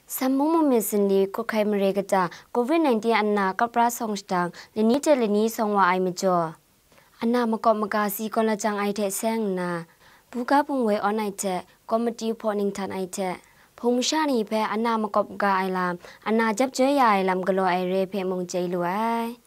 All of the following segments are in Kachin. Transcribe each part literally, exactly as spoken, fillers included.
Sanmung Mumyit Zinli Kut Hkai Mare kata Covid nineteen ana kapra sawng shadang lani hte lani sawng wa ai majaw, ana makawp maga si gawn lajang ai hte seng nna, buga bung woi awn ai hte komiti hpaw ninghtan ai hte, hpung masha ni hpe ana makawp maga ai lam, ana jep joi ya ai lam galaw ai re hpe mung chye lu ai.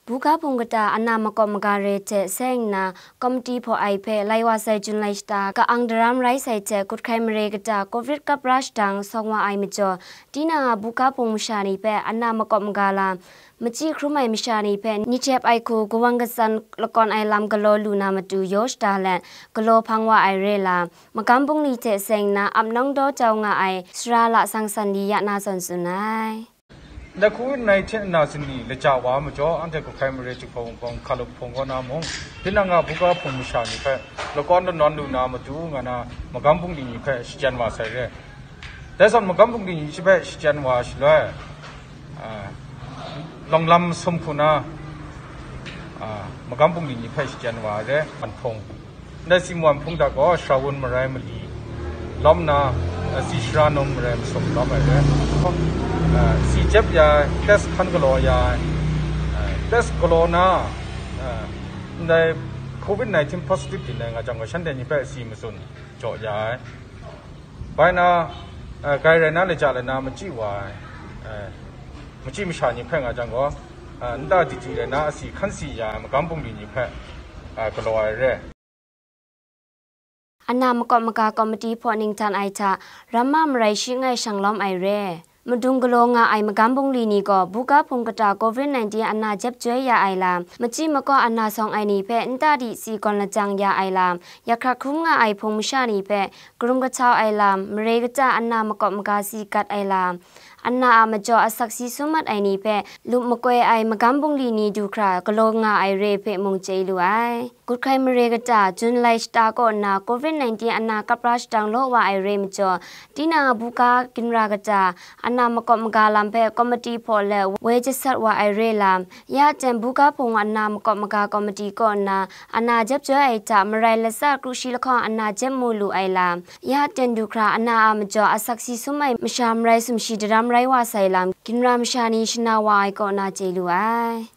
Buga bung kata ana makawp maga re hte seng nna, komiti hpaw ai hpe lai wa sai Jun lai shata ka-ang daram rai sai hte Kut Hkai Mare kata Covid kapra shadang sawng wa ai majaw, tinang a buga bung masha ni hpe ana makawp maga lam, machyi hkrum ai masha ni hpe ni htep ai hku kawan katsan lakawn ai lam galaw lu na matu yaw shada let, galaw hpang wa ai re lam, magam bungli hte seng nna ap nawng daw jau nga ai sara lasang san li ya na zawn tsun ai. Ndai Covid nineteen ana sini laja wa ai majaw, anhte Kut Hkai Mare Jinghpaw Wunpawng Hkalup Hpung kaw na mung, tinang a buga hpung masha ni hpe lakawn lanawn lu na matu nga na, magam bungli ni hpe shachyen wa sai re. Dai zawn magam bungli ni hpe shachyen wa shaloi, a, lawng lam sum hku na, a, magam bungli ni hpe shachyen wa ai re, Wan Hpung. Ndai Simon Hpung hta gaw shawun marai mali lawm nna, a, si shara num marai masum lawm ai re. A, si jep ya ai, test hkan galaw ya ai, a, test galaw na, a, ndai Covid nineteen positive yin ai nga jang gaw, shanhte ni hpe si matsun jaw ya ai. Bai na, a, grai rai na, laja lai na, machyi wa ai, a, machyi masha ni hpe nga jang gaw, a, nta diti rai na, a si hkan si ya ai magam bungli ni hpe, a, galaw ai re. Ana makawp maga komiti hpaw ninghtan ai hta, ramma marai shi ngai shang lawm ai re. Madung galaw nga ai magam bungli ni gaw, buga hpung kata Covid nineteen ana jep joi ya ai lam, machyi makaw ana sawng ai ni hpe nta di si gawn lajang ya ai lam, ya hkrak hkrum nga ai hpung masha ni hpe karum kahtau ai lam, mare kata ana makawp maga si gat ai lam, ana a majaw asak si sum mat ai ni hpe lup makoi ai magam bungli ni du hkra galaw nga ai re hpe mung chye lu ai. Kut Hkai Mare kata Jun lai shata kaw nna Covid nineteen ana kapra shadang law wa ai re majaw, tinang a buga ginra kata ana makawp maga lam hpe komiti hpaw let woi jasat wa ai re lam, ya ten buga hpung ana makawp maga komiti kaw nna ana jep joi ai hta marai latsa kru shi lahkawng ana jep mu lu ai lam, ya ten du hkra ana a majaw asak si sum ai masha marai sumshi daram rai wa sai lam, ginra masha ni shana wa ai kaw na chye lu ai.